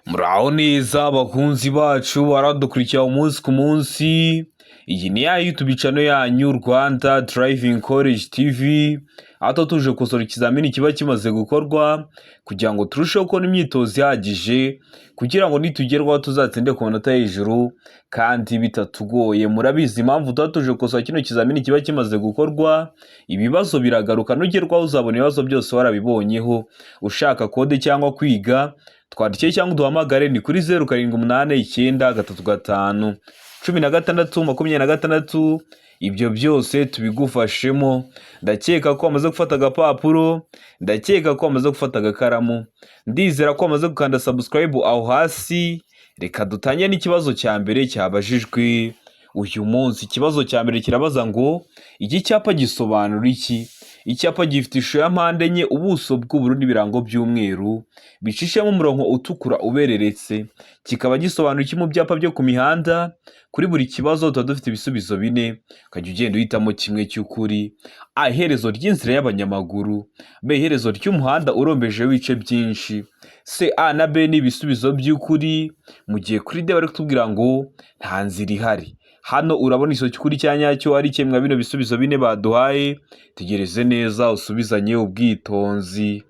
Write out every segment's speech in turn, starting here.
Muraho neza bakunzi bacu baradukurikira umunsi ku munsi, iyi ni ya YouTube channel yanyu Rwanda Driving College TV, aho tuba tuje gukosora ikizamini kiba kimaze gukorwa kugira ngo turusheho kubona imyitozo ihagije kugira ngo nitugerwaho tuzatsinde ku manota hejuru kandi bitatugoye. Murabizi impamvu tuba tuje gukosora kino kizamini kiba kimaze gukorwa, ibibazo biragaruka, nugerwaho uzabona ibibazo byose warabibonyeho. Ushaka kode cyangwa kwiga, twandikire cyangwa uduhamagare ni kuri 07893516, ibyo byose tubigufashemo. Ndakeka ko wamaze gufata agapapuro, ndakeka ko wamaze gufata agakaramu, ndizera ko wamaze gukanda subscribe aho hasi. Reka dutangire n'ikibazo cya mbere cyabajijwe uyu munsi. Ikibazo cya mbere kirabaza ngo: iki cyapa gisobanura iki? Icyapa gifite ishusho ya mpande enye, ubuso bw'ubururu n'ibirango by'umweru bicishemo umurongo utukura ubereretse, kikaba gisobanura iki mu byapa byo ku mihanda? Kuri buri kibazo tuba dufite ibisubizo bine, ukajya ugenda uhitamo kimwe cy'ukuri. A, iherezo ry'inzira y'abanyamaguru. B, iherezo ry'umuhanda urombejeho ibice byinshi. C, A na B ni ibisubizo by'ukuri, mu gihe kuri D bari kutubwira ngo nta nzira ihari. Hano urabona igice cy'ukuri cya nyacyo ari kimwe bino bisubizo bine baduhaye. Tegereze neza usubizanye ubwitonzi.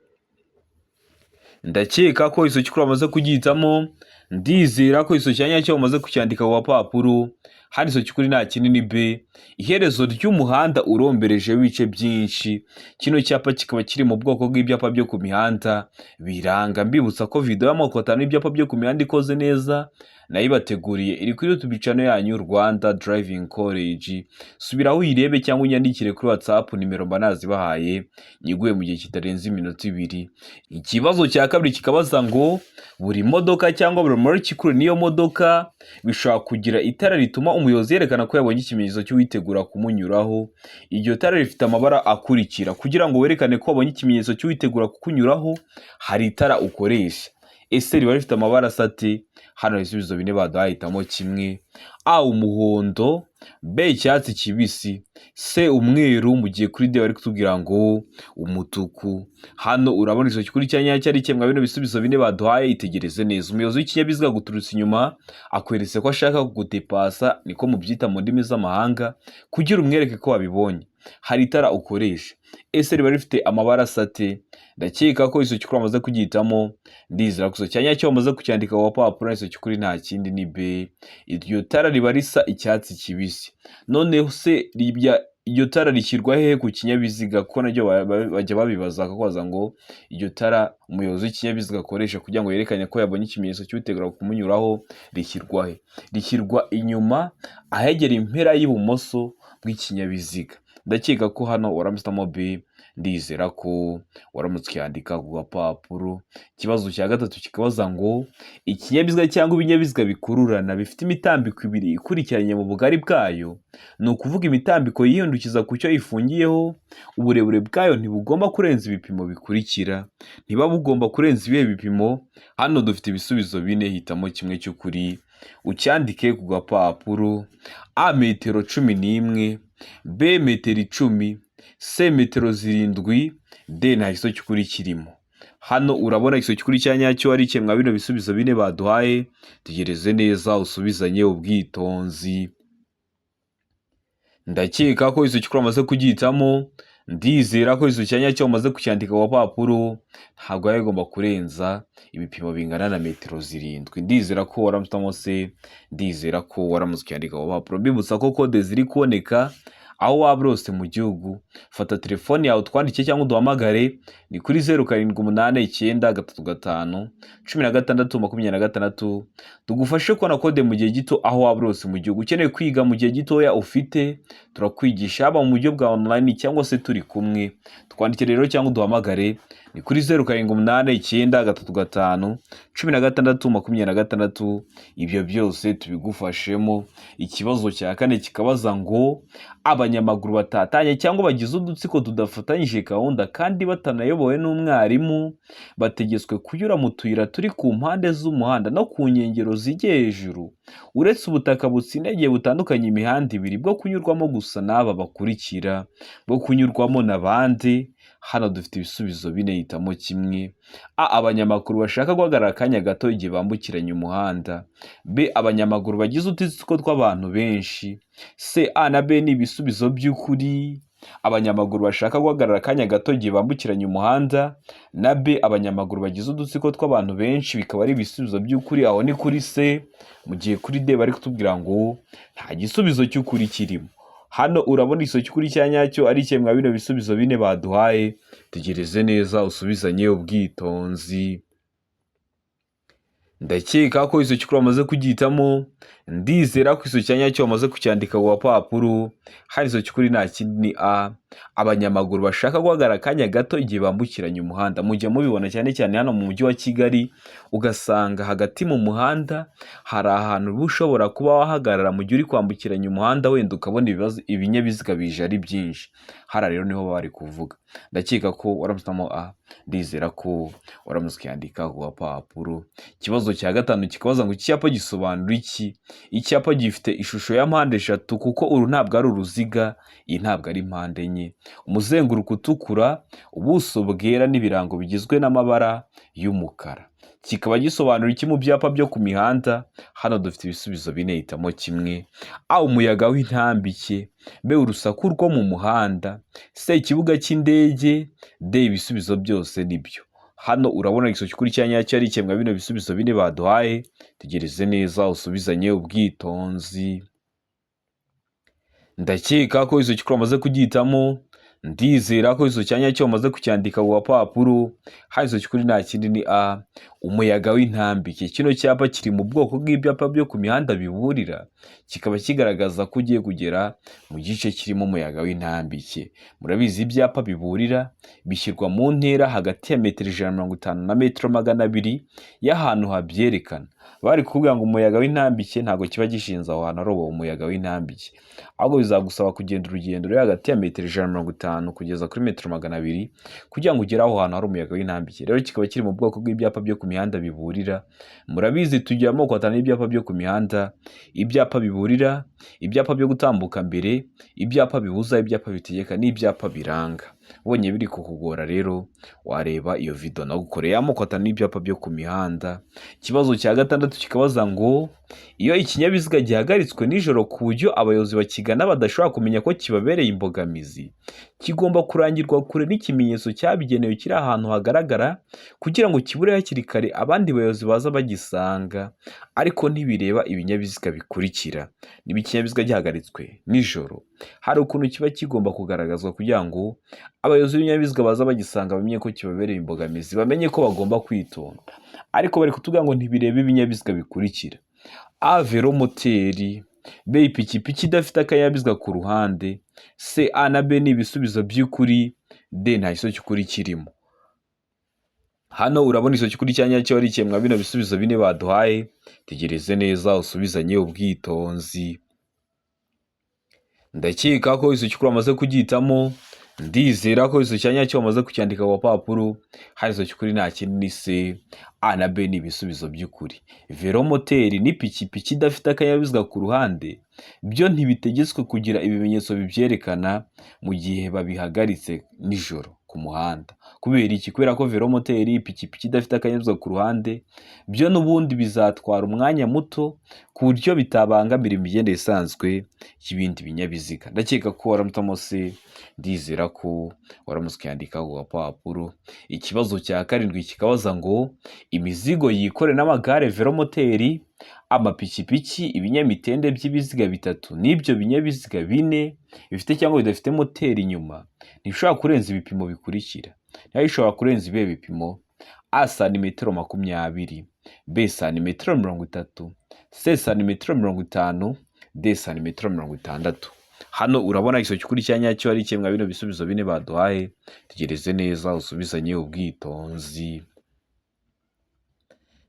Ndakeka ko igice cy'ukuri wamaze kugihitamo, ndizera ko igice cya nyacyo wamaze kucyandika ku gapapuro. Hano igice cy'ukuri nta kinini, B, iherezo ry'umuhanda uromberejeho ibice byinshi. Kino cyapa kikaba kiri mu bwoko bw'ibyapa byo ku mihanda biranga. Mbibutsa ko video y'amoko atanu y'ibyapa byo ku mihanda ikoze neza nayibateguriye, iri kuri YouTube channel yanyu Rwanda Driving College. Subiraho uyirebe cyangwa unyandikire kuri WhatsApp, nimero mba nazibahaye, nyiguye mu gihe kitarenze iminota 2. Ikibazo cya kabiri kikabaza ngo: buri modoka cyangwa buri molecule niyo modoka bishobora kugira itara rituma umuyobozi yerekana ko yabonye ikimenyetso cy'uwitegura kumunyuraho. Iryo tara rifite amabara akurikira. Kugira ngo werekane ko wabonye ikimenyetso cy'uwitegura kukunyuraho, hari itara ukoresha. Ese riba rifite amabara asa ate? Hano ibisubizo bine baduhaye, hitamo kimwe. A, umuhondo. B, icyatsi kibisi. C, umweru, mu gihe kuri D bari kutubwira ngo umutuku. Hano urabona igice kuri cya nyacyo ari kimwe bino bisubizo bine baduhaye. Itegereze neza. Umuyobozi w'ikinyabiziga aguturutse inyuma, akweretse ko ashaka kugudepasa, niko mubyita mu ndimi z'amahanga, kugira umwereke ko wabibonye, hari itara ukoresha. Ese riba rifite amabara asa ate? Ndakeka ko igice cy'ukuri wamaze kugihitamo, ndizera ko cya nyacyo wamaze kucyandika ku gapapuro. Igice cy'ukuri nta kindi ni B, iryo tara riba risa icyatsi kibisi. Noneho se iryo tara rishyirwa hehe ku kinyabiziga? Kuko naryo bajya babibaza, bakakubaza ngo: iryo tara umuyobozi w'ikinyabiziga akoresha kugira ngo yerekane ko yabonye ikimenyetso cy'uwitegura kumunyuraho rishyirwa he? Rishyirwa inyuma ahegera impera y'ibumoso bw'ikinyabiziga. Ndakeka ko hano waramutse B, ndizera ko waramutse ukiyandika ku gapapuro. Ikibazo cya gatatu kikabaza ngo: ikinyabiziga cyangwa ibinyabiziga bikururana bifite imitambiko ibiri ikurikiranye mu bugari bwayo, ni ukuvuga imitambiko yihindukiza ku cyo ifungiyeho, uburebure bwayo ntibugomba kurenza ibipimo bikurikira. Ntiba bugomba kurenza ibihe bipimo? Hano dufite ibisubizo bine, hitamo kimwe cy'ukuri ucyandike ku gapapuro. A, metero 11. B, metero 10. C, metero 7. D, nta gisubizo cy'ukuri kirimo. Hano urabona igisubizo cy'ukuri cya nyacyo ari mwa bino bisubizo bine baduhaye. Tegereze neza usubizanye ubwitonzi. Ndakeka ko igisubizo cy'ukuri wamaze kugihitamo, ndizera ko igisubizo cya nyacyo wamaze kucyandika ku gapapuro. Ntabwo biba bigomba kurenza ibipimo bingana na metero 7. Ndizera ko waramutse se, ndizera ko waramutse ucyandika ku gapapuro. Mbibutsa ko kode ziri kuboneka aho waba uri hose mu gihugu. Fata telefone yawe utwandike cyangwa uduhamagare ni kuri 0789351626, tugufashe kubona kode mu gihe gito aho waba uri hose mu gihugu. Ukeneye kwiga mu gihe gitoya ufite, turakwigisha haba mu buryo bwa online cyangwa se turi kumwe. Twandike rero cyangwa uduhamagare ni kuri 0789351626, ibyo byose tubigufashemo. Ikibazo cya kane kikabaza ngo: abanyamaguru batatanye cyangwa bagize udutsiko tudafatanyije gahunda kandi batanayobowe n'umwarimu bategetswe kunyura mu tuyira turi ku mpande z'umuhanda no ku nkengero zijya hejuru. Uretse ubutaka butsindagiye butandukanye imihanda ibiri bwo kunyurwamo gusa n'aba bakurikira, bwo kunyurwamo na bande? Hano dufite ibisubizo bine, hitamo kimwe. A, abanyamaguru bashaka guhagarara akanya gato igihe bambukiranya umuhanda. B, abanyamaguru bagize udutsiko tw'abantu benshi. C, A na B ni ibisubizo by'ukuri. Abanyamaguru bashaka guhagarara akanya gato igihe bambukiranya umuhanda na B, abanyamaguru bagize udutsiko tw'abantu benshi, bikaba ari ibisubizo by'ukuri. Aho ni kuri C, mu gihe kuri D bari kutubwira ngo nta gisubizo cy'ukuri kirimo. Hano urabona igisubizo cy'ukuri cya nyacyo ari kimwe mwa bino bisubizo bine baduhaye. Tegereze neza usubizanye ubwitonzi. Ndakeka ko igisubizo cy'ukuri wamaze kugihitamo. Ndizera ko igisubizo cya nyacyo wamaze kucyandika ku gapapuro. Hano igisubizo cy'ukuri nta kindi ni A, abanyamaguru bashaka guhagarara akanya gato igihe bambukiranya umuhanda. Mujya mubibona cyane cyane hano mu mujyi wa Kigali, ugasanga hagati mu muhanda hari ahantu uba ushobora kuba wahagarara mu gihe uri kwambukiranya umuhanda, wenda ukabona ibibazo, ibinyabiziga bije ari byinshi. Hariya rero niho baba bari kuvuga. Ndakeka ko waramusamo A, ndizera ko waramutse ukiyandika ku gapapuro. Ikibazo cya gatanu kikabaza ngo iki cyapa gisobanura iki? Icyapa gifite ishusho ya mpande eshatu, kuko uru ntabwo ari uruziga, iyi ntabwo ari mpande enye. Umuzenguruko utukura, ubuso bwera n'ibirango bigizwe n'amabara y'umukara. Kikaba gisobanura iki mu byapa byo ku mihanda? Hano dufite ibisubizo bine, hitamo kimwe. A, umuyaga w'intambike. B, urusaku rwo mu muhanda. C, ikibuga cy'indege. D, ibisubizo byose nibyo. Hano urabona igisubizo cy'ukuri cya nyacyo ari kimwe bino bisubizo bine baduhaye. Tegereze neza usubizanye ubwitonzi. Ndakeka ko igisubizo cy'ukuri wamaze kugihitamo. Ndizera ko igisubizo cya nyacyo wamaze kucyandika ku gapapuro. Hano igisubizo cy'ukuri nta kindi ni A, umuyaga w'intambike. Kino cyapa kiri mu bwoko bw'ibyapa byo ku mihanda biburira, kikaba kigaragaza ko ugiye kugera mu gice kirimo umuyaga w'intambike. Murabizi, ibyapa biburira bishyirwa mu ntera hagati ya metero 150 na metero 200 y'ahantu habyerekana. Bari kukubwira ngo umuyaga w'intambike, ntabwo kiba gishinze aho hantu ari uwo umuyaga w'intambike, ahubwo bizagusaba kugenda urugendo ruri hagati ya metero 150 kugeza kuri metero 200 kugira ngo ugere aho hantu hari umuyaga w'intambike. Rero kikaba kiri mu bwoko bw'ibyapa byo ku mihanda biburira. Murabizi, tugira amoko atanu y'ibyapa byo ku mihanda: ibyapa biburira, ibyapa byo gutambuka mbere, ibyapa bibuza, ibyapa bitegeka n'ibyapa biranga. Ubonye biri kukugora rero, wareba iyo video nagukoreye, amoko atanu y'ibyapa byo ku mihanda. Ikibazo cya gatandatu kikabaza ngo iyo ikinyabiziga gihagaritswe nijoro ku buryo abayobozi bakigana badashobora kumenya ko kibabereye imbogamizi, kigomba kurangirwa kure n'ikimenyetso cyabigenewe kiri ahantu hagaragara kugira ngo kibure hakiri kare abandi bayobozi baza bagisanga, ariko ntibireba ibinyabiziga bikurikira. Niba ikinyabiziga gihagaritswe nijoro, hari ukuntu kiba kigomba kugaragazwa kugira ngo abayobozi b'ibinyabiziga baza bagisanga bamenye ko kibabereye imbogamizi, bamenye ko bagomba kwitonda. Ariko bari kutubwira ngo ntibireba ibinyabiziga bikurikira: A, velomoteri. B, ipikipiki idafite akanyabiziga ku ruhande. C, A na B ni ibisubizo by'ukuri. D, nta gisubizo cy'ukuri kirimo. Hano urabona igisubizo cy'ukuri cya nyacyo ari kimwe bino bisubizo bine baduhaye. Tegereze neza usubizanye ubwitonzi. Ndakeka ko igisubizo cy'ukuri wamaze kugihitamo. Ndizera ko igisubizo cya nyacyo wamaze kucyandika ku gapapuro. Hano igisubizo cy'ukuri nta kindi ni C, A na B ni ibisubizo by'ukuri. Velomoteri n'ipikipiki idafite akanyabiziga ku ruhande byo ntibitegetswe kugira ibimenyetso bibyerekana mu gihe babihagaritse nijoro ku muhanda. Kubera iki? Kubera ko velomoteri, ipikipiki idafite akanyabiziga ku ruhande, byo n'ubundi bizatwara umwanya muto ku buryo bitabangamira imigendere isanzwe y'ibindi binyabiziga. Ndakeka ko waramutamo C, ndizera ko waramutse ukiyandika ku gapapuro. Ikibazo cya karindwi kikabaza ngo imizigo yikorewe n'amagare velomoteri, amapikipiki, ibinyamitende by'ibiziga bitatu n'ibyo binyabiziga bine bifite cyangwa bidafite moteri inyuma ntibishobora kurenza ibipimo bikurikira. Niba bishobora kurenza ibihe bipimo? A, santimetero 20. B, santimetero 30. C, santimetero 50. D, santimetero 60. Hano urabona igisubizo cy'ukuri cya nyacyo ari kimwe bino bisubizo bine baduhaye. Tegereze neza usubizanye ubwitonzi.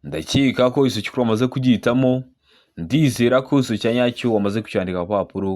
Ndakeka ko igisubizo cy'ukuri wamaze kugihitamo. Ndizera ko igisubizo cya nyacyo wamaze kucyandika ku gapapuro.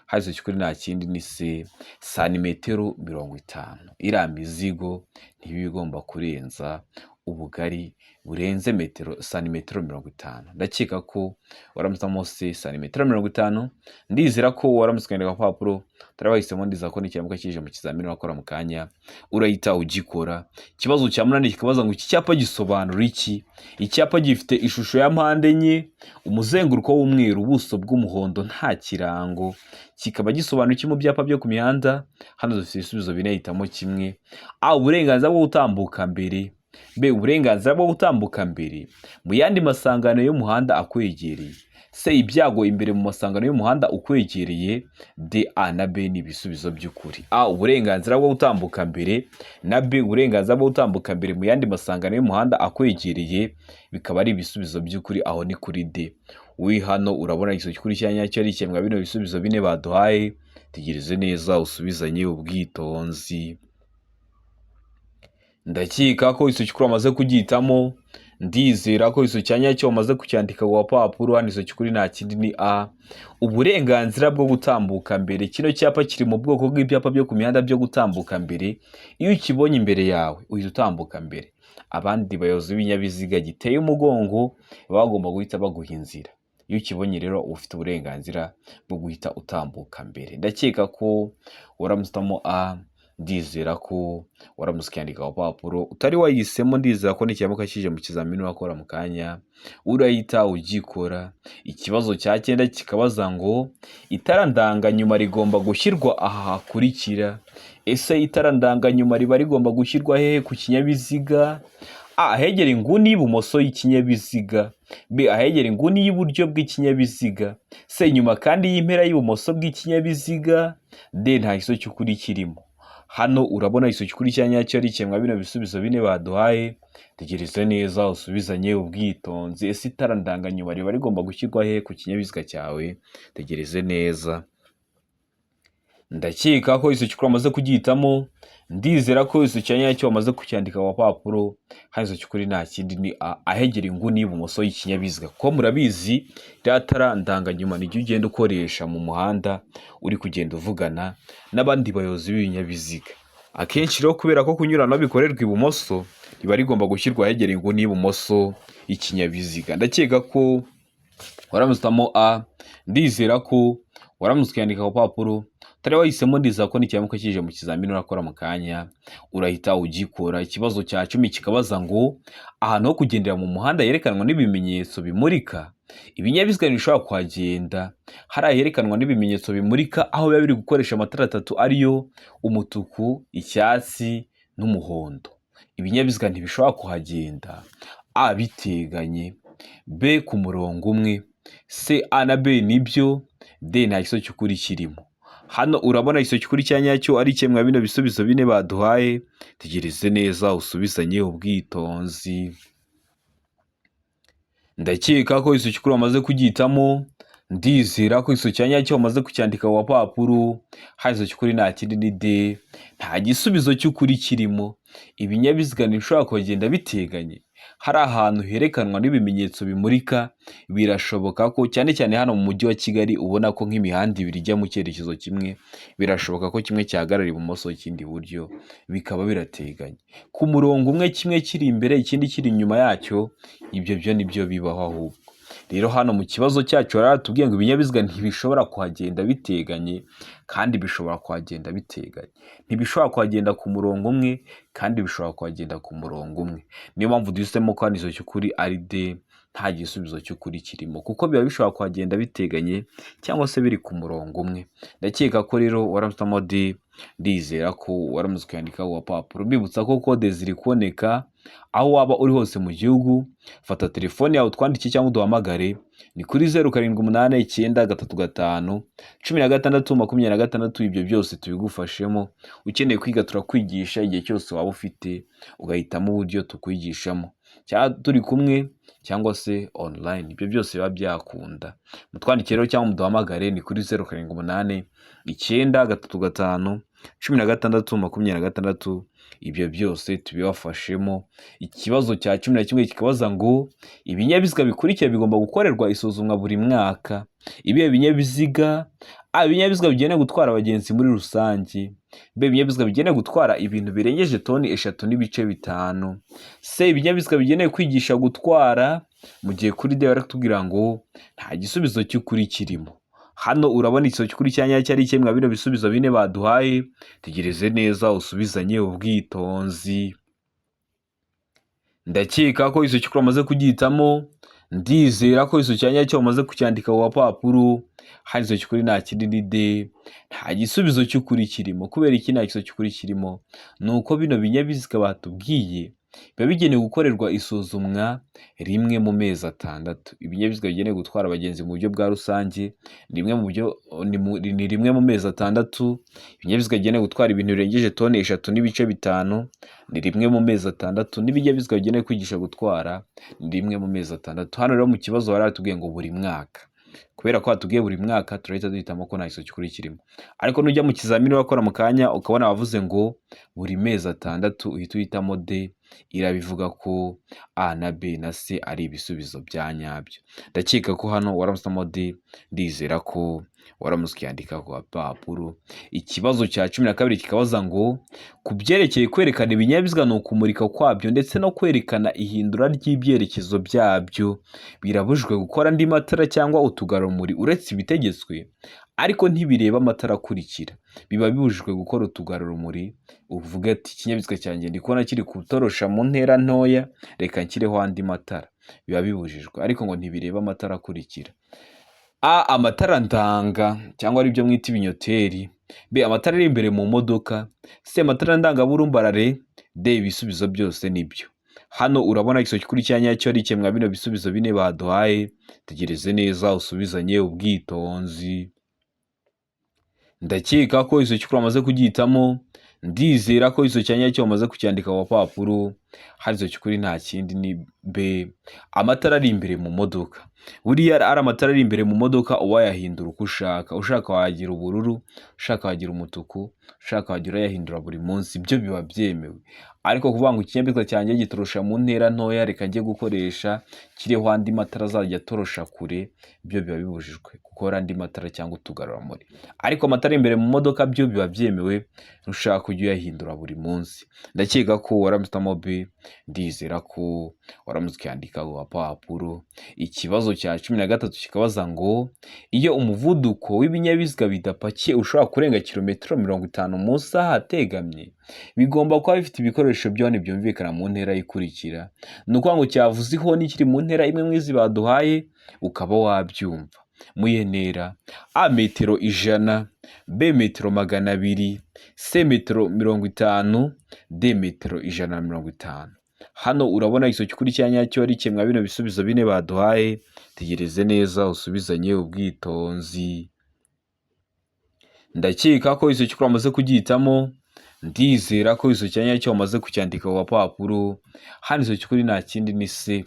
Hano cy'ukuri nta kindi ni C, santimetero 50. Iriya mizigo ntiba igomba kurenza ubugari burenze metero santimetero 50. Ndakeka ko waramutse C, santimetero 50. Ndizera ko waramutse ukandika ku papuro utari wahisemo. Ndizera ko nikiramuka kije mu kizamini wakora mu kanya urahita ugikora. Ikibazo cya munani kikabaza ngo: iki cyapa gisobanura iki? Icyapa gifite ishusho ya mpande enye, umuzenguruko w'umweru, ubuso bw'umuhondo, nta kirango, kikaba gisobanura iki mu byapa byo ku mihanda? Hano dufite ibisubizo bine, hitamo kimwe. A, uburenganzira bwo gutambuka mbere. B, uburenganzira bwo gutambuka mbere mu yandi masangano y'umuhanda akwegereye. C, ibyago imbere mu masangano y'umuhanda ukwegereye. D, A na B ni ibisubizo by'ukuri. A, uburenganzira bwo gutambuka mbere, na B, uburenganzira bwo gutambuka mbere mu yandi masangano y'umuhanda akwegereye, bikaba ari ibisubizo by'ukuri. Aho ni kuri D. Wi hano urabona igisubizo cy'ukuri cya nyacyo ari ikemwa bino bisubizo bine baduhaye. Tegereze neza, usubizanye ubwitonzi. Ndakeka ko igisubizo cy'ukuri wamaze kugihitamo. Ndizera ko igisubizo cya nyacyo wamaze kucyandika ku gapapuro. Hano igisubizo cy'ukuri nta kindi ni A, uburenganzira bwo gutambuka mbere. Kino cyapa kiri mu bwoko bw'ibyapa byo ku mihanda byo gutambuka mbere. Iyo ukibonye imbere yawe uhita utambuka mbere. Abandi bayobozi b'ibinyabiziga giteye umugongo baba bagomba guhita baguha inzira. Iyo ukibonye rero uba ufite uburenganzira bwo guhita utambuka mbere. Ndakeka ko waramutse A. Ndizera ko waramutse ukiyandika ku papuro utari wayihisemo. Ndizera ko nikiramuka kije mu kizamini wakora mu kanya urahita ugikora. Ikibazo cya cyenda kikabaza ngo: itara ndanganyuma rigomba gushyirwa aha hakurikira. Ese itara ndanganyuma riba rigomba gushyirwa hehe ku kinyabiziga? A, ahegera inguni y'ibumoso y'ikinyabiziga. B, ahegera inguni y'iburyo bw'ikinyabiziga. C, inyuma kandi y'impera y'ibumoso bw'ikinyabiziga. D, nta gisubizo cy'ukuri kirimo. Hano urabona igisubizo cy'ukuri cya nyacyo ari ikemwa bino bisubizo bine baduhaye. Tegereza neza, usubizanye ubwitonzi. Ese itara ndanganyuma riba rigomba gushyirwa hehe ku kinyabiziga cyawe? Tegereze neza. Ndakeka ko igisubizo cy'ukuri wamaze kugihitamo. Ndizera ko igisubizo cya nyacyo wamaze kucyandika ku gapapuro. Hano igisubizo cy'ukuri nta kindi ni A, ahegera inguni y'ibumoso y'ikinyabiziga. Kuko murabizi, ririya tara ndanganyuma ni ryo ugenda ukoresha mu muhanda uri kugenda uvugana n'abandi bayobozi b'ibinyabiziga. Akenshi rero, kubera ko kunyuranaho bikorerwa ibumoso, riba rigomba gushyirwa ahegera inguni y'ibumoso y'ikinyabiziga. Ndakeka ko waramutse A. Ndizera ko waramutse ukiyandika ku papuro utari wahisemo. Ndizera ko nikiramuka kije mu kizamini urakora mu kanya urahita ugikora. Ikibazo cya 10 kikabaza ngo: ahantu ho kugendera mu muhanda yerekanwa n'ibimenyetso bimurika, ibinyabiziga ntibishobora kuhagenda. Hari aherekanwa n'ibimenyetso bimurika, aho biba biri gukoresha amatara atatu, ariyo umutuku, icyatsi n'umuhondo. Ibinyabiziga ntibishobora kuhagenda. A, biteganye. B, ku murongo umwe. C, A na B nibyo. D, nta gisubizo cy'ukuri kirimo. Hano urabona igisubizo cy'ukuri cya nyacyo ari kimwe bino bisubizo bine baduhaye. Tegereze neza, usubizanye ubwitonzi. Ndakeka ko igisubizo cy'ukuri wamaze kugihitamo. Ndizera ko igisubizo cya nyacyo wamaze kucyandika ku gapapuro. Hano igisubizo cy'ukuri nta kindi ni D, nta gisubizo cy'ukuri kirimo. Ibinyabiziga ntibishobora kuhagenda biteganye. Hari ahantu herekanwa n'ibimenyetso bimurika. Birashoboka ko cyane cyane hano mu mujyi wa Kigali ubona ko nk'imihanda ibiri ijya mu cyerekezo kimwe, birashoboka ko kimwe cyahagarara ibumoso, ikindi iburyo, bikaba birateganye ku murongo umwe, kimwe kiri imbere, ikindi kiri inyuma yacyo. Ibyo byo nibyo bibaho. Ahubwo rero hano mu kibazo cyacu baratubwiye ngo ibinyabiziga ntibishobora kuhagenda biteganye, kandi bishobora kuhagenda biteganye. Ntibishobora kuhagenda ku murongo umwe, kandi bishobora kuhagenda ku murongo umwe. Niyo mpamvu duhisemo ko hano igisubizo cy'ukuri ari D, nta gisubizo cy'ukuri kirimo, kuko biba bishobora kuhagenda biteganye cyangwa se biri ku murongo umwe. Ndakeka ko rero waramutse D. Ndizera ko waramutse ukandika ku gapapuro. Mbibutsa ko kode ziri kuboneka aho waba uri hose mu gihugu. Fata telefone yawe utwandike cyangwa uduhamagare, ni kuri 0789351626. Ibyo byose tubigufashemo. Ukeneye kwiga turakwigisha igihe cyose waba ufite, ugahitamo uburyo tukwigishamo, cyangwa turi kumwe cyangwa se online, ibyo byose biba byakunda. Mutwandikire rero cyangwa muduhamagare, ni kuri 078935 16, 26, ibyo byose tubibafashemo. Ikibazo cya 11 kikabaza ngo ibinyabiziga bikurikira bigomba gukorerwa isuzumwa buri mwaka. Ibihe binyabiziga? A, ibinyabiziga bigenewe gutwara abagenzi muri rusange. B, ibinyabiziga bigenewe gutwara ibintu birengeje toni 3.5. C, ibinyabiziga bigenewe kwigisha gutwara. Mu gihe kuri D bari kutubwira ngo nta gisubizo cy'ukuri kirimo. Hano urabona igisubizo cy'ukuri cya nyacyo ari kimwe bino bisubizo bine baduhaye. Tegereze neza usubizanye ubwitonzi. Ndakeka ko igisubizo cy'ukuri wamaze kugihitamo. Ndizera ko igisubizo cya nyacyo wamaze kucyandika ku gapapuro. Hano igisubizo cy'ukuri nta kindi ni D, nta gisubizo cy'ukuri kirimo. Kubera iki nta gisubizo cy'ukuri kirimo? Ni uko bino binyabiziga batubwiye biba bigenewe gukorerwa isuzumwa rimwe mu mezi 6. Ibinyabiziga bigenewe gutwara abagenzi mu buryo bwa rusange ni rimwe mu mezi 6. Ibinyabiziga bigenewe gutwara ibintu birengeje toni 3.5 ni rimwe mu mezi 6, n'ibinyabiziga bigenewe kwigisha gutwara ni rimwe mu mezi 6. Hano rero mu kibazo bari batubwiye ngo buri mwaka. Kubera ko batubwiye buri mwaka, turahita duhitamo ko nta gisubizo cy'ukuri kirimo. Ariko nujya mu kizamini urakora mu kanya ukabona bavuze ngo buri mezi 6, uhita uhitamo D, irabivuga ko A na B na C ari ibisubizo bya nyabyo. Ndakeka ko hano waramusamo D, ndizera ko waramutse ukiyandika ku gapapuro. Ikibazo cya 12 kikabaza ngo ku byerekeye kwerekana ibinyabiziga ni ukumurika kwabyo ndetse no kwerekana ihindura ry'ibyerekezo byabyo, birabujijwe gukora andi matara cyangwa utugarurumuri uretse ibitegetswe, ariko ntibireba amatara akurikira. Biba bibujijwe gukora utugarurumuri, uvuga ati ikinyabiziga cyanjye ndi kubona kiri gutorosha mu ntera ntoya, reka nshyireho andi matara. Biba bibujijwe, ariko ngo ntibireba amatara akurikira. A, amatara ndanga cyangwa aribyo mwita ibinyoteri. B, amatara ari imbere mu modoka. C, amatara ndangaburumbarare. D, ibisubizo byose nibyo. Hano urabona igisubizo cy'ukuri cya nyacyo ari kimwe bino bisubizo bine baduhaye. Tegereze neza usubizanye ubwitonzi. Ndakeka ko igisubizo cy'ukuri wamaze kugihitamo. Ndizera ko igisubizo cya nyacyo wamaze kucyandika ku gapapuro. Hari igisubizo cy'ukuri nta kindi ni B, amatara ari imbere mu modoka. Buriya ari amatara ari imbere mu modoka uwayahindura uko ushaka. Ushaka wagira ubururu, ushaka wagira umutuku, ushaka wagira urayahindura buri munsi, ibyo biba byemewe. Ariko kuvuga ngo ikinyabiziga cyanjye gitorosha mu ntera ntoya, reka njye gukoresha kiriho andi matara azajya atorosha kure, byo biba bibujijwe gukora andi matara cyangwa utugarurumuri. Ariko amatara imbere mu modoka byo biba byemewe, nushaka ujye uyahindura buri munsi. Ndakeka ko waramutse B, ndizera ko waramutse ukiyandika ku gapapuro. Ikibazo cya 13 kikabaza ngo iyo umuvuduko w'ibinyabiziga bidapakiye ushobora kurenga kilometero 50 mu isaha ategamye, bigomba kuba bifite ibikoresho byone byumvikana mu ntera ikurikira. Ni ukuvuga ngo cyavuze ihoni kiri mu ntera imwe mu izi baduhaye, ukaba wabyumva. Mu iyihe ntera? A, metero 100, B, metero 200, C, metero 50, D, metero 150. Hano urabona igisubizo cy'ukuri cya nyacyo ari kimwe bino bisubizo bine baduhaye. Tegereze neza usubizanye ubwitonzi. Ndakeka ko igisubizo cy'ukuri wamaze kugihitamo. Ndizera ko igisubizo cya nyacyo wamaze kucyandika ku gapapuro. Hano igisubizo cy'ukuri nta kindi ni C. Ni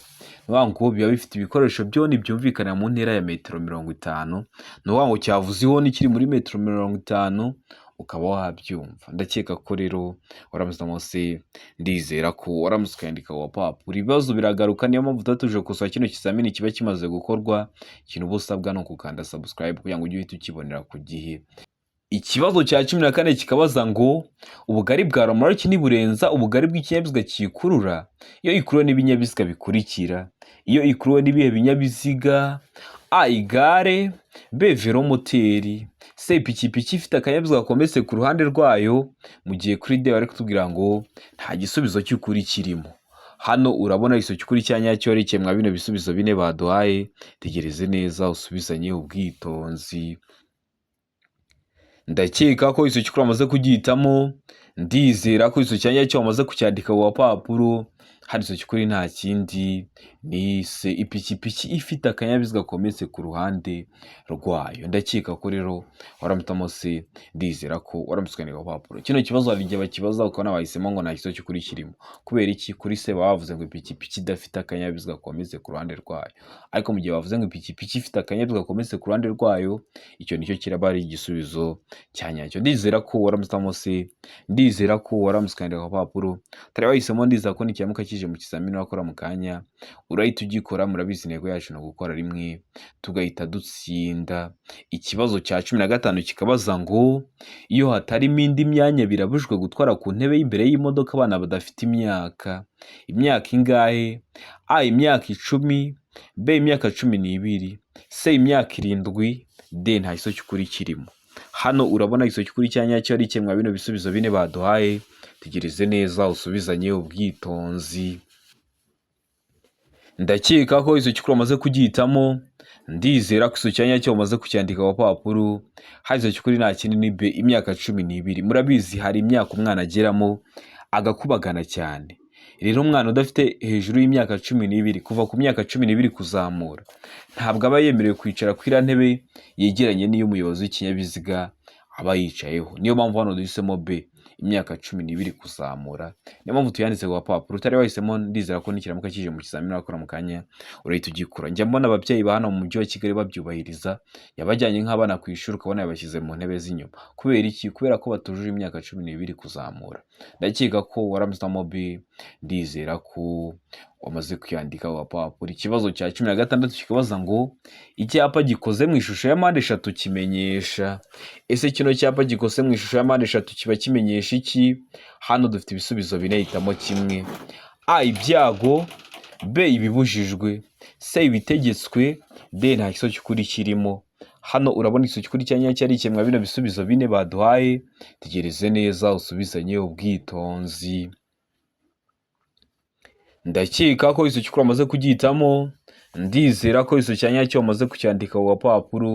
ukuvuga ngo biba bifite ibikoresho byone byumvikana mu ntera ya metero 50. Ni ukuvuga ngo cyavuze ihoni kiri muri metero 50, ukaba wabyumva. Ndakeka ko rero waramutse C, ndizera ko waramutse ukayandika ku gapapuro. Ibibazo biragaruka, niyo mpamvu tuba tuje gukosora kino kizamini kiba kimaze gukorwa. Ikintu uba usabwa ni ukukanda subscribe kugira ngo ujye uhita ukibonera ku gihe. Ikibazo cya 14 kikabaza ngo ubugari bwa romoroki ntiburenza ubugari bw'ikinyabiziga kiyikurura iyo ikuruwe n'ibinyabiziga bikurikira. Iyo ikuruwe n'ibihe binyabiziga? A, igare. B, velomoteri. C, ipikipiki ifite akanyabiziga gakometse ku ruhande rwayo. Mu gihe kuri D bari kutubwira ngo nta gisubizo cy'ukuri kirimo. Hano urabona igisubizo cy'ukuri cya nyacyo ari kimwe bino bisubizo bine baduhaye. Tegereze neza usubizanye ubwitonzi. Ndakeka ko igisubizo cy'ukuri wamaze kugihitamo. Ndizera ko igisubizo cya nyacyo wamaze kucyandika ku gapapuro. Hano igisubizo cy'ukuri nta kindi ni C, ipikipiki ifite akanyabiziga kometse ku ruhande rwayo. Ndakeka ko rero waramutamo C, ndizera ko waramutse ukandika ku rupapuro. Kino kibazo hari igihe bakibaza ukabona bahisemo ngo nta gisubizo cy'ukuri kirimo. Kubera iki? Kuri C baba bavuze ngo ipikipiki idafite akanyabiziga kometse ku ruhande rwayo, ariko mu gihe bavuze ngo ipikipiki ifite akanyabiziga kometse ku ruhande rwayo, icyo nicyo kiraba ari igisubizo cya nyacyo. Ndizera ko waramutse C, ndizera ko waramutse ukandika ku rupapuro. Utari wahisemo, ndizera ko nikiramuka kije mu kizamini wakora mu kanya urahita ugikora. Murabizi, intego yacu ni ugukora rimwe tugahita dutsinda. Ikibazo cya 15 kikabaza ngo: iyo hatarimo indi myanya, birabujijwe gutwara ku ntebe y'imbere y'imodoka abana badafite imyaka ingahe? A, imyaka 10; B, imyaka 12; C, imyaka 7; D, nta gisubizo cy'ukuri kirimo. Hano urabona igisubizo cy'ukuri cya nyacyo ari kimwe bino bisubizo bine baduhaye. Tegereze neza usubizanye ubwitonzi. Ndakeka ko igisubizo cy'ukuri wamaze kugihitamo, ndizera ko igisubizo cya nyacyo wamaze kucyandika ku gapapuro. Hano igisubizo cy'ukuri nta kindi ni B, imyaka 12. Murabizi, hari imyaka umwana ageramo agakubagana cyane. Rero umwana udafite hejuru y'imyaka 12, kuva ku myaka 12 kuzamura, ntabwo aba yemerewe kwicara kuri iriya ntebe yegeranye n'iy'umuyobozi w'ikinyabiziga aba yicayeho. Niyo mpamvu hano duhisemo B, imyaka 12 kuzamura. Niyo mpamvu tuyanditse ku gapapuro. Utari wahisemo, ndizera ko nikiramuka kije mu kizamini wakora mu kanya urahita ugikora. Njya mbona ababyeyi ba hano mu mujyi wa Kigali babyubahiriza, yabajyanye nk'abana ku ishuri ukabona yabashyize mu ntebe z'inyuma. Kubera iki? Kubera ko batujuje imyaka 12 kuzamura. Ndakeka ko waramutse B, ndizera ko wamaze kwiyandika ku gapapuro. Ikibazo cya 16 kikabaza ngo: icyapa gikoze mu ishusho ya mpande eshatu kimenyesha. Ese kino cyapa gikoze mu ishusho ya mpande eshatu kiba kimenyesha iki? Hano dufite ibisubizo bine, hitamo kimwe. A, ibyago; B, ibibujijwe; C, ibitegetswe; D, nta gisubizo cy'ukuri kirimo. Hano urabona igisubizo cy'ukuri cya nyacyo ari kimwe bino bisubizo bine baduhaye. Tegereze neza usubizanye ubwitonzi. Ndakeka ko igisubizo cy'ukuri wamaze kugihitamo, ndizera ko igisubizo cya nyacyo wamaze kucyandika ku gapapuro.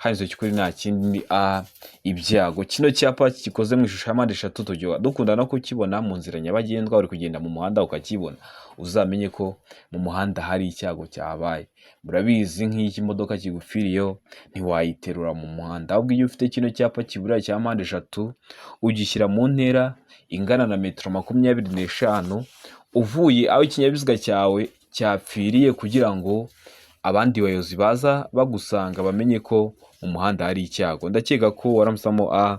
Hano igisubizo cy'ukuri nta kindi ni A, ibyago. Kino cyapa gikoze mu ishusho ya mpande eshatu tujya dukunda no kukibona mu nzira nyabagendwa. Uri kugenda mu muhanda ukakibona, uzamenye ko mu muhanda hari icyago cyabaye. Murabizi, nk'iyo ikimodoka kigupfiriyeho ntiwayiterura mu muhanda, ahubwo iyo ufite kino cyapa kiburira cya mpande eshatu, ugishyira mu ntera ingana na metero 25 uvuye aho ikinyabiziga cyawe cyapfiriye, kugira ngo abandi bayobozi baza bagusanga bamenye ko mu muhanda hari icyago. Ndakeka ko waramusamo A,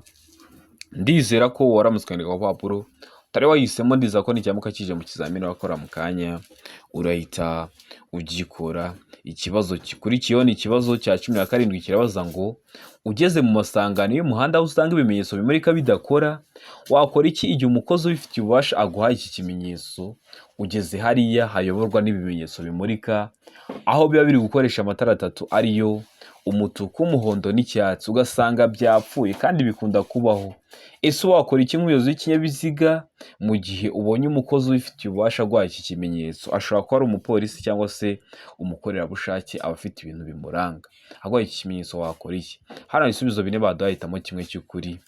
ndizera ko waramutse ukandika ku rupapuro. Utari wahisemo, ndizera ko nikiramuka kije mu kizamini wakora mu kanya urahita ugikora. Ikibazo gikurikiyeho ni ikibazo cya 17, kirabaza ngo: ugeze mu masangano y'umuhanda aho usanga ibimenyetso bimurika bidakora, wakora iki igihe umukozi ubifitiye ububasha aguhaye iki kimenyetso? Ugeze hariya hayoborwa n'ibimenyetso bimurika, aho biba biri gukoresha amatara atatu ariyo umutuku, umuhondo n'icyatsi, ugasanga byapfuye, kandi bikunda kubaho. Ese wakora iki nk'umuyobozi w'ikinyabiziga mu gihe ubonye umukozi ubifitiye ububasha aguhaye iki kimenyetso? Ashobora kuba ari umupolisi cyangwa se umukorerabushake, aba afite ibintu bimuranga. Aguhaye iki kimenyetso wakora iki? Hano hari ibisubizo bine baduhaye, hitamo kimwe cy'ukuri.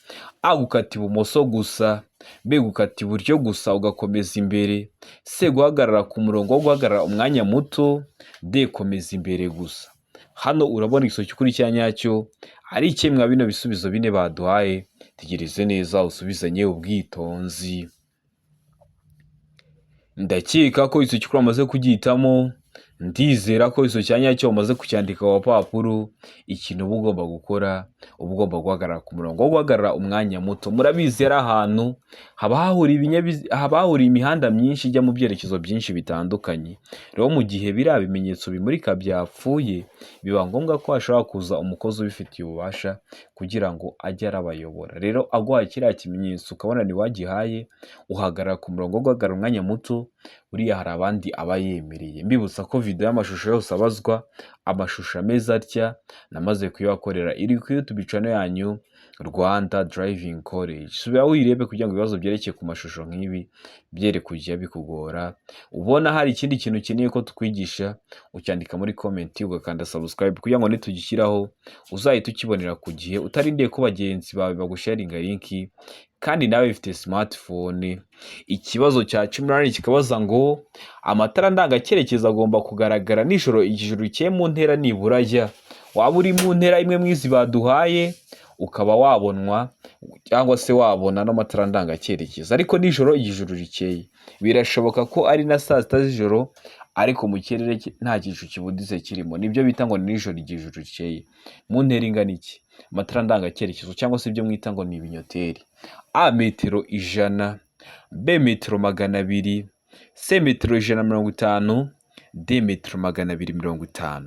A, gukata ibumoso gusa; B, gukata iburyo gusa ugakomeza imbere; C, guhagarara ku murongo wo guhagarara umwanya muto; D, komeza imbere gusa. Hano urabona igisubizo cy'ukuri cya nyacyo ari kimwe bino bisubizo bine baduhaye. Tegereze neza usubizanye ubwitonzi. Ndakeka ko igisubizo cy'ukuri wamaze kugihitamo, ndizera ko igisubizo cya nyacyo wamaze kucyandika ku gapapuro. Ikintu uba ugomba gukora, uba ugomba guhagarara ku murongo wo guhagarara umwanya muto. Murabizi, ari ahantu haba hahuriye imihanda myinshi ijya mu byerekezo byinshi bitandukanye. Rero mu gihe biriya bimenyetso bimurika byapfuye, biba ngombwa ko hashobora kuza umukozi ubifitiye ububasha kugira ngo ajye arabayobora. Rero aguhaye kiriya kimenyetso ukabona ntiwagihaye, uhagarara ku murongo wo guhagarara umwanya muto, buriya hari abandi aba yemereye. Mbibutsa ko video y'amashusho yose abazwa, amashusho ameze atya, namaze kuyabakorera, iri kuri YouTube channel yanyu. Rwanda Driving College. Subira uyirebe kugira ngo ibibazo byerekeye ku mashusho nk'ibi byere kujya bikugora. Ubona hari ikindi kintu ukeneye ko tukwigisha, ucyandika muri comment, ugakanda subscribe kugira ngo nitugishyiraho uzahite ukibonera ku gihe, utarindiye ko bagenzi bawe bagusharinga link kandi nawe bifite smartphone. Ikibazo cya 18 kikabaza ngo: amatara ndangacyerekezo agomba kugaragara nijoro ijoro rikeye mu ntera nibura jya waba uri mu ntera imwe mu izi baduhaye, ukaba wabonwa cyangwa se wabona n'amatara ndangacyerekezo, ariko nijoro ijoro rikeye. Birashoboka ko ari na saa 6 z'ijoro, ariko mu kirere nta gicu kibuditse kirimo. Nibyo bita ngo ni nijoro igihe ijoro rikeye. Mu ntera ingana iki amatara ndangacyerekezo, cyangwa se ibyo mwita ngo ni ibinyoteri? A, metero 100, B, metero 200, C, metero 150, D, metero 250.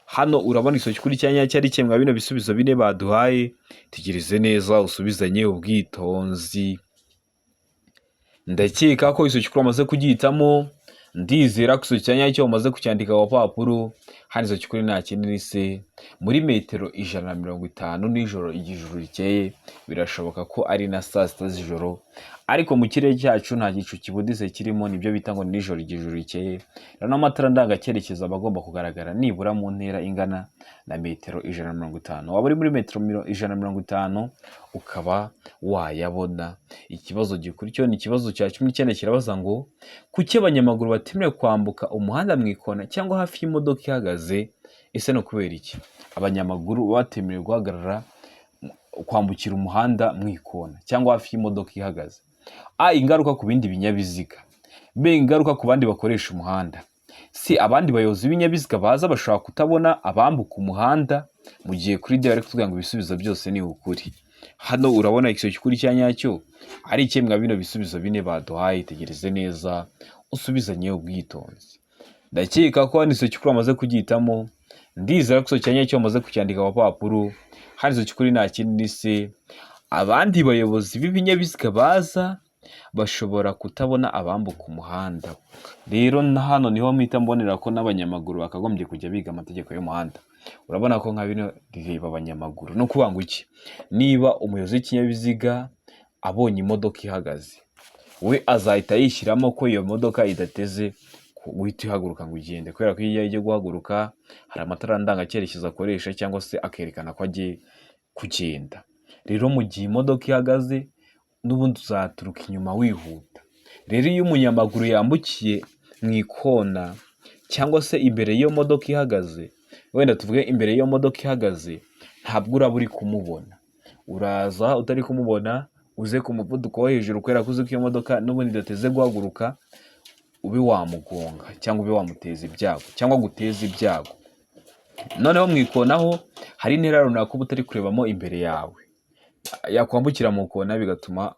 Hano urabona isomo kuri cyanya cyari kimwe bino bisubizo bine baduhaye. Tegereze neza, usubizanye ubwitonzi. Ndakeka ko icyo wamaze kugihitamo. Ndizera ko icyo cyanya cyo umaze kucyandika ku papuro. Hano icyo kuri nta kindi ni se muri metero 150 nijoro ijoro rikeye. Birashoboka ko ari na saa 6 z'ijoro, ariko mu kirere cyacu nta gicu kibuditse kirimo. Nibyo bita ngo ni nijoro ijoro rikeye. Rero n'amatara ndangacyerekezo aba agomba kugaragara nibura mu ntera ingana na metero 150. Waba uri muri metero 150 ukaba wayabona. Ikibazo gikurikiyeho ni ikibazo cya 19, kirabaza ngo: kuki abanyamaguru batemerewe kwambuka umuhanda mu ikona cyangwa hafi y'imodoka ihagaze? Ese ni ukubera iki abanyamaguru baba batemerewe guhagarara kwambukira umuhanda mu ikona cyangwa hafi y'imodoka ihagaze? A, ingaruka ku bindi binyabiziga, B, ingaruka ku bandi bakoresha umuhanda, C, abandi bayobozi b'ibinyabiziga baza bashobora kutabona abambuka umuhanda, mu gihe kuri D bari kutubwira ngo ibisubizo byose ni ukuri. Hano urabona igisubizo cy'ukuri cya nyacyo ari ikemwa bino bisubizo bine baduhaye. Itegereze neza, usubizanye ubwitonzi. Ndakeka ko hano igisubizo cy'ukuri wamaze kugihitamo. Ndizera ko igisubizo cya nyacyo wamaze kucyandika ku papuro. Hano igisubizo cy'ukuri nta kindi ni C, abandi bayobozi b'ibinyabiziga baza bashobora kutabona abambuka umuhanda. Rero na hano niho mpita mbonera ko n'abanyamaguru bakagombye kujya biga amategeko y'umuhanda. Urabona ko nka bino rireba abanyamaguru. Ni ukuvuga ngo iki? Niba umuyobozi w'ikinyabiziga abonye imodoka ihagaze, we azahita yishyiramo ko iyo modoka idateze guhita ihaguruka ngo igende, kubera ko iyo igiye guhaguruka hari amatara ndangacyerekezo akoresha cyangwa se akerekana ko agiye kugenda. Rero mu gihe imodoka ihagaze, n'ubundi uzaturuka inyuma wihuta. Rero iyo umunyamaguru yambukiye mu ikona cyangwa se imbere y'iyo modoka ihagaze, wenda tuvuge imbere y'iyo modoka ihagaze, ntabwo uraba uri kumubona. Uraza utari kumubona, uze ku muvuduko wo hejuru, kubera ko uzi ko iyo modoka n'ubundi idateze guhaguruka, ube wamugonga cyangwa ube wamuteza ibyago cyangwa guteza ibyago. Noneho mu ikona ho hari intera runaka uba utari kurebamo imbere yawe, yakwambukira mu kona bigatuma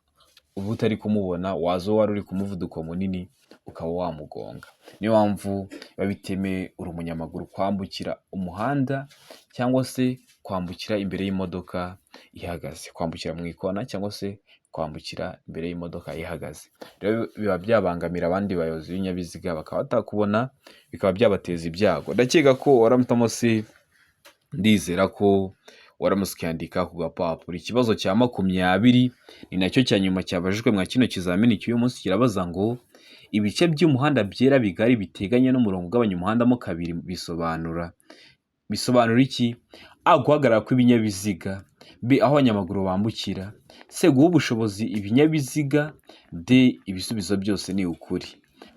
uba utari kumubona, waza wari uri ku muvuduko munini ukaba wamugonga. Niyo mpamvu biba bitemewe uri umunyamaguru kwambukira umuhanda cyangwa se kwambukira imbere y'imodoka ihagaze, kwambukira mu ikona cyangwa se kwambukira imbere y'imodoka ihagaze. Rero biba byabangamira abandi bayobozi b'ibinyabiziga, bakaba batakubona, bikaba byabateza ibyago. Ndakeka ko waramutamo C. Ndizera ko waramutse ukiyandika ku gapapuro. Ikibazo cya 20 ni nacyo cya nyuma cyabajijwe mwa kino kizamini cy'uyu munsi, kirabaza ngo: ibice by'umuhanda byera bigari biteganye n'umurongo ugabanya umuhanda mo kabiri bisobanura iki? A, guhagarara kw'ibinyabiziga, B, aho abanyamaguru bambukira, C, guha ubushobozi ibinyabiziga, D, ibisubizo byose ni ukuri.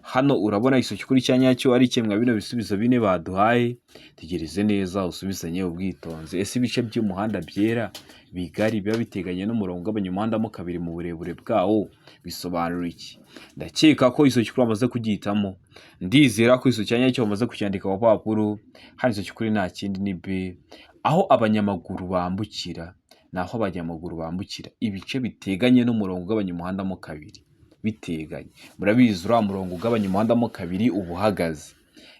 Hano urabona igisubizo cy'ukuri cya nyacyo ari kimwe bino bisubizo bine baduhaye. Tegereze neza, usubizanye ubwitonzi. Ese ibice by'umuhanda byera bigari biba biteganye n'umurongo ugabanya umuhanda mo kabiri mu burebure bwawo bisobanura iki? Ndakeka ko igisubizo cy'ukuri wamaze kugihitamo. Ndizera ko igisubizo cya nyacyo wamaze kucyandika ku papuro. Hano igisubizo cy'ukuri nta kindi ni B, aho abanyamaguru bambukira. Ni aho abanyamaguru bambukira, ibice biteganye n'umurongo ugabanya umuhanda mo kabiri biteganye. Murabizi, uriya murongo ugabanya umuhanda mo kabiri uba uhagaze.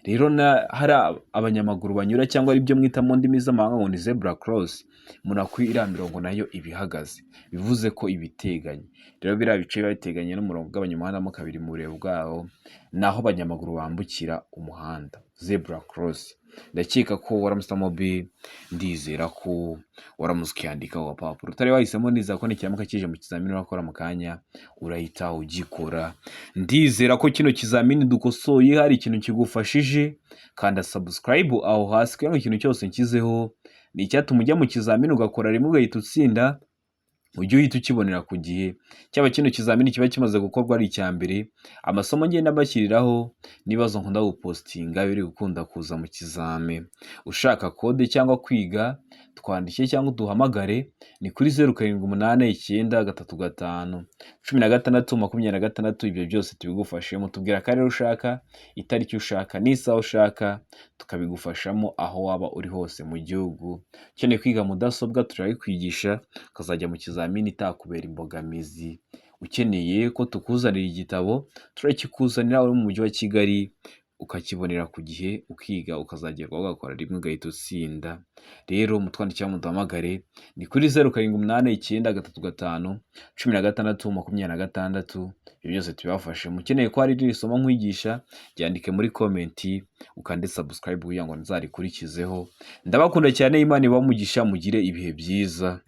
Rero hari abanyamaguru banyura, cyangwa aribyo mwita mu ndimi z'amahanga ngo ni zebra cross, murabona ko iriya mirongo nayo iba ihagaze, bivuze ko iba iteganye. Rero biriya bice biba biteganye n'umurongo ugabanya umuhanda mo kabiri mu burebure bwawo, ni aho abanyamaguru bambukira umuhanda, zebra cross. Ndakeka ko waramusitamo B. Ndizera ko waramutse ukiyandika ku gapapuro. Utari wahisemo, nizera ko nikiramuka kije mu kizamini urakora mu kanya urahita ugikora. Ndizera ko kino kizamini dukosoye hari ikintu kigufashije. Kanda subscribe aho hasi kugira ngo ikintu cyose nshyizeho ni icyatuma ujya mu kizamini ugakora rimwe ugahita utsinda, ujye uhita ukibonera ku gihe. Cyaba kino kizamini kiba kimaze gukorwa ari icya mbere, amasomo ngenda mbashyiriraho n'ibibazo nkunda gupostinga biri gukunda kuza mu kizami. Ushaka kode cyangwa kwiga, twandike cyangwa uduhamagare, ni kuri 0789351626. Ibyo byose tubigufashemo. Tubwira akarere ushaka, itariki ushaka n'isaha ushaka, tukabigufashamo aho waba uri hose mu gihugu. Ukeneye kwiga mudasobwa turabikwigisha, ukazajya mu kizamini itakubera imbogamizi. Ukeneye ko tukuzanira igitabo, turakikuzanira uri mu mujyi wa Kigali, ukakibonera ku gihe, ukiga, ukazagerwaho ugakora rimwe ugahita utsinda. Rero mutwandikire, muduhamagare, ni kuri 0789351626. Ibyo byose tubibafashe. Mukeneye ko hari irindi somo nkwigisha, ryandike muri comment, ukande subscribe kugira ngo nzarikurikizeho. Ndabakunda cyane, Imana ibahe umugisha, mugire ibihe byiza.